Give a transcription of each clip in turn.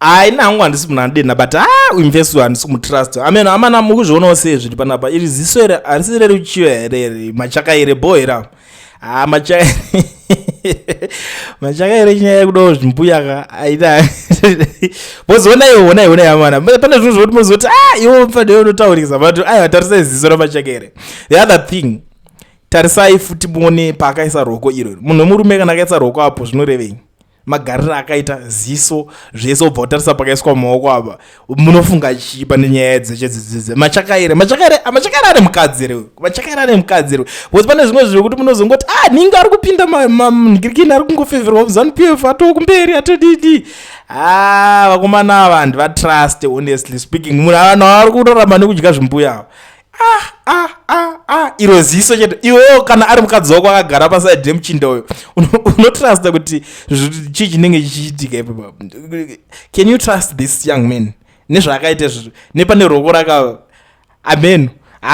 Hayi, nangu handisi munhu anodena, but ah, uyu handisi kumutrust. Ameno amana, mukuzvionawo sei zviri panapa? Iri ziso here? Handisi reruchiva here? Machakaire bo here? Ha, machakaire nyaya yekudawo zvimbuya ka aita. Mozoona iwo, onai, onai amana, pane zvinhu zvokuti mozoti, ah, iwo mfanire unotaurisa, but aiwa, tarisai ziso raMachakaire. The other thing, tarisai futi muone paakaisa roko iro. Munhu wemurume kana akaisa roko apo, zvinorevei? Magariro akaita ziso, zvese, ubva utarisa pakaiswa maoko apa, munofunga chii pane nyaya dzeche dzedzedze? Machakaire, Machakaire, Machakaire ane mukadzi here? Machakaire ane mukadzi here? Because pane zvimwe zvekuti munozongoti, ah, ninge ari kupinda ngirikini, ari kungofevherwa muZANU PF, atoo kumberi, atodidi. Ah, vakomana ava handivatrust, honestly speaking. Munhu vanhu vari kurarama nekudya zvimbuya ava. Ah, ah, ah, ah, iro ziso chete. Iwewo kana ari mukadzi wako akagara paside remuchinda uyo, unotrusta kuti chii chinenge chichiitika ipapo? Can you trust this young man nezvaakaita izvozvo, nepane roko raka? Ameno,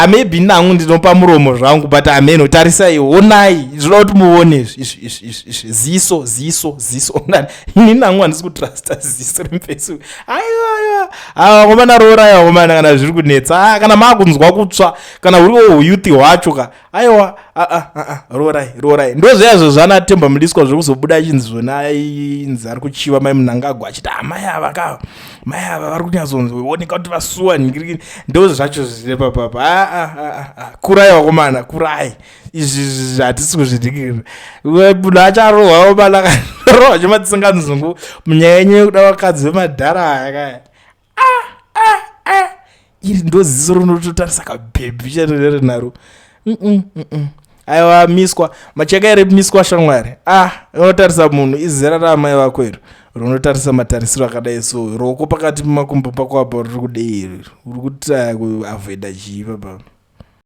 maybe nangu ndinopa muromo zvangu, but ameno. Tarisai, onai, zvinoda kuti muone izvi, izvi, izvi, izvi, ziso, ziso, ziso. Ini nangu handisi kutrusta ziso remufesi. Aiwa, aiwa, ava vakomana, roorai vakomana kana zviri kunetsa. Ah, kana maakunzwa kutsva, kana huriwo huyouth hwacho ka, aiwa, roorai, roorai. Ndo zviyazvo zvanaTemba Mliswa zvekuzobuda achinzi zvona inzi ari kuchiva mai Mnangagwa, achiti amai ava ka, mai ava vari kunyatsonzoneka kuti vasuwa nhingirikini. Ndo zvacho zviri papapa. Kurai vakomana, kurai. Izvi hatisi kuzvidikira. Munhu acharohwa omana, rohwa chematsinganzungu munyaya yenyu yekuda vakadzi vemadhara aya kaya. Ah, iri ndo ziso rinototarisa kabhebhi charinere naro. Aiwa, miswa Macheka ere, miswa shamwari. Ah, unotarisa munhu izera raamai vako iro rinotarisa matarisiro akadai so, roko pakati pemakumbo pako apo riri kudei? Uri kutaya kuavoida chii papa?